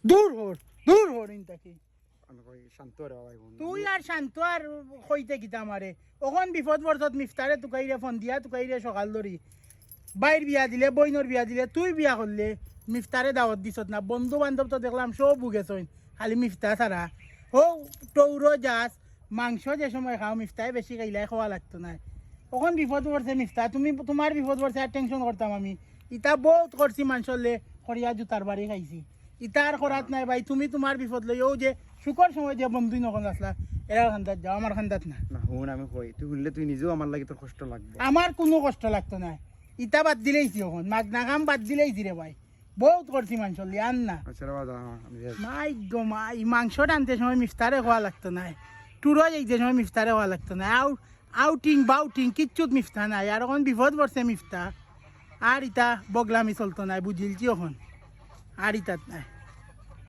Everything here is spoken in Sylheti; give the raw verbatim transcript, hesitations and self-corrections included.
দূর হর, দূর হর ইন থাকি। আমি কই, "শান্ত রে বাবা, এখন তুই আর শান্ত আর কইতে কিতা আমারে? অখন বিপদ পড়ছত মিফতারে তুকাইরে ফোন দিয়া তুকাইরে সকাল ধরি। ভাইর বিয়া দিলে, বইনর বিয়া দিলে, তুই বিয়া করলে, মিফতারে দাওয়াত দিছত না। বন্ধু বান্ধব তো দেখলাম সব বুগেছইন, খালি মিফতা ছাড়া। হো টৌরো যাস, মাংস যে সময় খাও মিফতায় বেশি খাইলাই খাওয়া লাগতো না। অখন বিপদ পড়ছে মিফতা, তুমি তুমার বিপদ পড়ছে আর টেনশন করতাম আমি। ইতা বউত করছি মানষরলে, করিয়া জুতার বাড়ি খাইছি। ইতা আর করাত নাই ভাই, তুমি তুমার বিপদ লইও যে সুখর সময় যে বন্ধু নখন আসলা, এরা খান্দাত যাও, আমার খান্দাত না। না হুন, আমি কই, তুই হুনলে তুই নিজেও আমার লাগি তোর কষ্ট লাগবো। আমার কুনু কষ্ট লাগতো না, ইতা বাদ দিলাইছি অখন, মাগনা কাম বাদ দিলাইছি রে ভাই, বউত করছি মানষরলে, আর না। আচ্ছা রে বাবা, যা, আমি যাই। মাই গো মাই, মাংস রানতে সময় মিফতারে খাওয়া লাগতো না, টুরো যাইতে সময় মিফতারে খাওয়া লাগতো না, আউ আউটিং বাউটিং কিচ্ছুত মিফতা নাই। আর অখন বিপদ পড়ছে মিফতা, আর ইতা বগলামি চলতো নাই, বুঝিলছি অখন। আর ইতাত নাই।